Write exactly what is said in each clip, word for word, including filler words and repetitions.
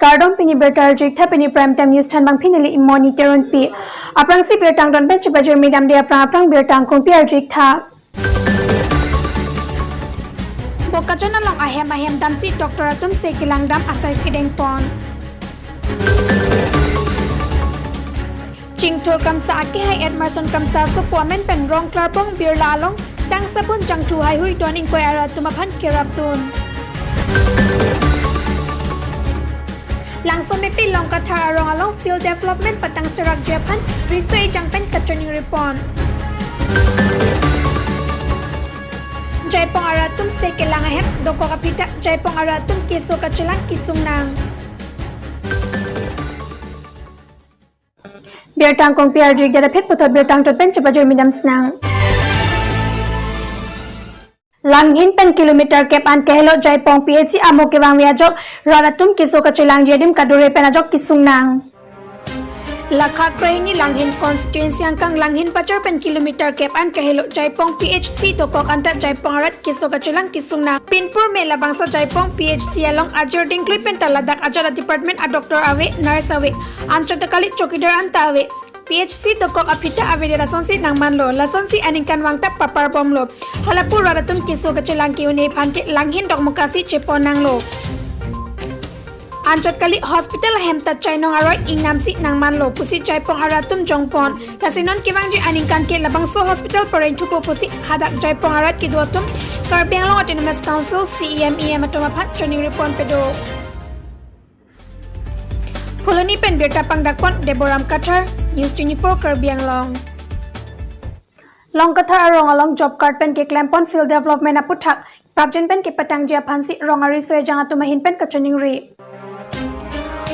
Kardom, pini birta arju-ik tha, pini Prime Time News thanbang pini neli Imoni Teronpi. Aphrangsi birta angton pen chepajirmi damde aphrang aphrang birta angkungpi arju-ik tha. Bokajan along ahem ahem damsi doctor atum se kelang dam asai kedengpon. Chingthur Kramsa akehai Edmerson Kramsa asopo amen pen Rong Klarbong Birla along sang sabun jangthu haihui don ingkoi arat atum aphan kerapdun. Langsomepi Longkathar arong along field development patang serakji aphan riso ejang pen kachiningri pon. Jaipong arat atum se kelang ahem dokok aphi ta Jaipong arat atum keso kachelang kesung nang. Birta angkungpi arju-ik det aphi puthot birta angton pen chepajirmi damsinang. Langhin pen kilometer kep an kahelo Jaipong P H C amo kevangve ajok rat atum keso kachelangji adim kadure pen ajok kesung nang. Lakha krehini Langhin constituency angkang Langhin Bajar pen kilometer kep an kahelo Jaipong P H C dokok anta Jaipong arat keso kachelang kesung nang. Pinpur me labangso Jaipong P H C along ajir dingklui pen ta ladak ajat a-department a-doctor ave, nurse ave, anchot kali chowkidar anta ave. P H C dokok aphi ta avedet asonsi nangmanlo, lasonsi aningkanvang ta paparbomlo. Halapu rat atum keso kachelang ke-un-e aphan ke Langhin Dokmoka si chepon nanglo. Anchot kali hospital ahem ta chainong aroi ingnamsi nangmanlo pusi Jaipong arat atum jongpon. Lasi non kevangji aningkan ke labangso hospital pareng thupo pusi hadak Jaipong arat kedo atum Karbi Anglong Autonomous Council C E M, E M atum aphan chiningri ponpe do. Phuloni pen birta pangdakpon Deboram Kathar, News twenty-four Karbi Anglong. Longkathar arong along job card pen keklempon field development aputhak prapjin pen kepatangji aphansi rong ariso ejang atum ahin pen kachiningri.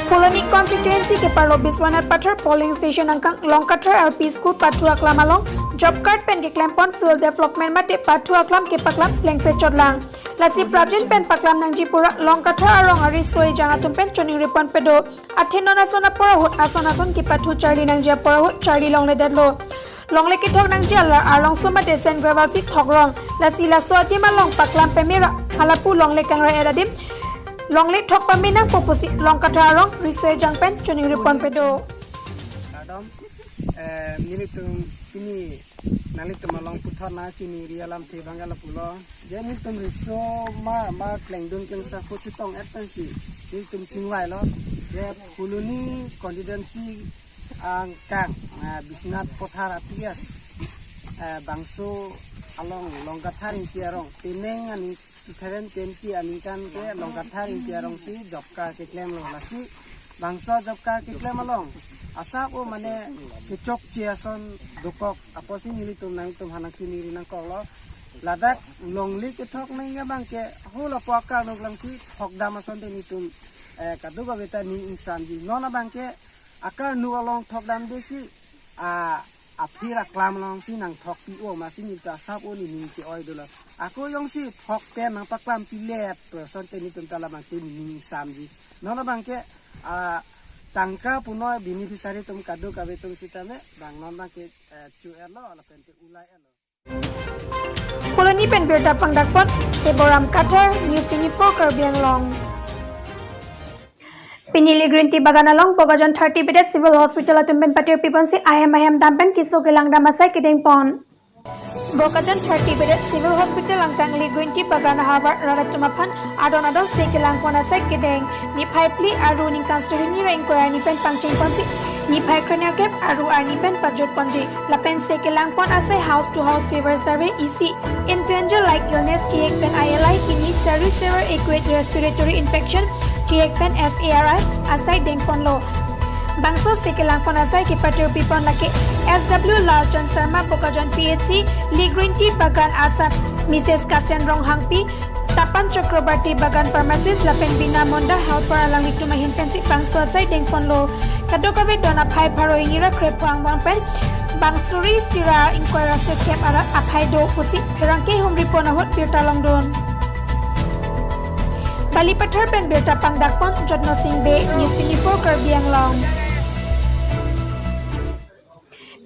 Phuloni constituency keparlo Biswanath Pathar polling station angkang Longkathar L P School pathu aklam along job card pen keklempon field development mate pathu aklam kepaklam plengpechotlang. Lasi prapjin pen paklam nangji pura Longkathar arong ariso ejang atum pen chiningri ponpe do. Athe non ason apor ahut ason ason kepathu charli nangji apor ahut charli longledetlo. Longle kethok nangji alar arlongso mate sand gravel si thokrong. Lasi laso adim along paklam pemera halapu longle kangrai-et adim longle thok pame nangpo pusi Longkathar arong riso ejang pen chiningri ponpe do. Kardom, eh, nelitum pini nanglitum along puthot nangchiningri alamthe abang ke lapulo. Je nelitum riso ma, ma klengdun klengsa ko chetong-et pensi nelitum chingvailo. Je Phuloni constituency angkang, ah, Biswanath Pathar P S, eh, bangso along Longkathar Ingti arong penang ani two thousand twenty aningkan ke Longkathar Ingti arong si job card keklemlo, lasi bangso job card keklem along asap o mane kechokche ason dokok apotsi nelitum nangtum aphan nangchiningri nangkoklo. Ladak longle kethok nangji abang ke halapu akarnuk alongsi thokdam ason te nelitum, eh, kadokave ta ning ingsamji. Non abang ke akarnuk along thokdamde si, ah, aphir aklam alongsi nangthokpi o masi nelitum asap o nening ke-oi dolo. Ako jongsi thok pen nangpaklampi let pu ason te nelitum ta labang te nening ingsamji. Non abang ke, ah, tangka punoi beneficiary atum kadokave atum sitame bang non abang ke, eh, chu-etlo lapen te ulai-etlo. Phuloni pen birta pangdakpon Deboram Kathar, News twenty-four Karbi Anglong. Pini Legrinti Bagan along Bokajan thirty bedded Civil Hospital atum pen patirpi ponsi ahem ahem dam pen keso kelang dam asai kedengpon. Bokajan thirty bedded Civil Hospital angkang Legrinti Bagan ahavar rat atum aphan adon adon se kelangpon asai kedeng. Niphai phli Aru ningkan suri hini ra ingkoi arni pen pangcheng ponsi niphai krenerkep Aru arni pen pajut ponji. Lapen se kelangpon asai house to house fever survey, E C, influenza like illness, T X pen I L I, kini serious severe acute respiratory infection, T X pen S A R I asai dengponlo. Bangso se kelangpon asai kepatirpi pon lake S W Lalchand Sharma, Bokajan P H C, Legrinti Bagan, Assam, Missus Kasen Ronghangpi, Tapan Chakrabarti, Bagan pharmacist, lapen Bina Monda, helper, alanglitum ahin pensi bangso asai dengponlo. Kadokave don aphai pharo hini ra krepho angbong pen bang suri isi ra ingkoi ra sirkep arat aphai do pusi pherangke humri pon ahut birta longdun. Balipathar pen birta pangdakpon Jotno Singh Bey, News twenty-four Karbi Anglong.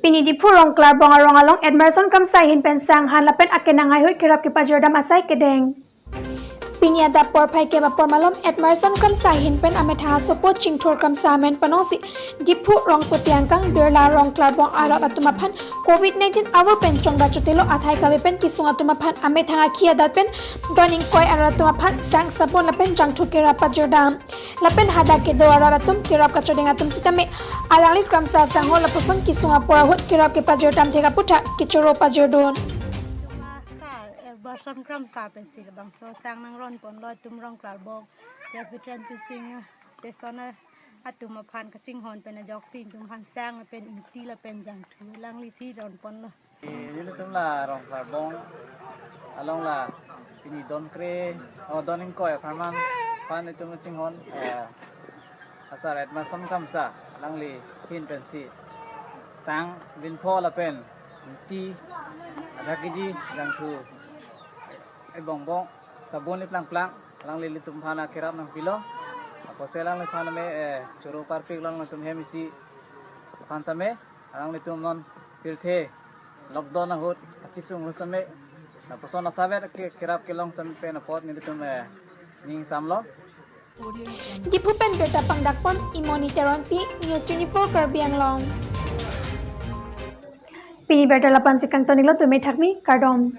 Pini Diphu Rongklarbong arong along Edmerson Kramsa ahin pen sang han lapen akenang haihui kerap kepajirdam asai kedeng. Pini adap porphai kep apor malom Edmondson Kramsa ahin pen amethang asopo Chingthur Kramsa amen panongsi Diphu Rongsopi angkang Birla Rongklarbong arat atum aphan covid nineteen aru pen chongda chotelo athai kave pen kesung atum aphan amethang akhi adat pen don ingkoi arat atum aphan sang sabon lapen jangthu kerap pajirdam. Lapen hadak kedo arat atum kerap kachodeng atum sitame alangli Kramsa asangho lapuson kesung apor ahut kerap kepajirdam thek aputhak kechoro pajirdun. Sar, eh, Edmondson Kramsa pensi labangso sang nangron ponlo, itum Rongklarbong Presbyterian Preaching, eh, Teston, eh, atum aphan kachinghon pen ajoksi itum aphan sang lapen ingti lapen jangthu alangli si ron ponlo. Ilitum la Rongklarbong along la pini don kre, oh, don ingkoi apharman aphan itum chinghon, eh, asar Edmondson Kramsa alangli ahin pensi sang binpho lapen ingti, adak kiji, jangthu ebongbong, sabon le plangplang, alangli ilitum aphan akerap nangpilo. Apotsi alangliphan tame, eh, choro parpik along itum hem isi aphan tame, alanglitum non pirthe lockdown ahut akesung ahut tame, lapuson asabet ke-, kerap kelong tame pen apot nelitum, eh, ning samlo. Diphu pen birta pangdakpon Imoni Teronpi, News twenty-four Karbi Anglong. Pini birta lapu-an si kangton-iklo, tumi thakmi, kardom.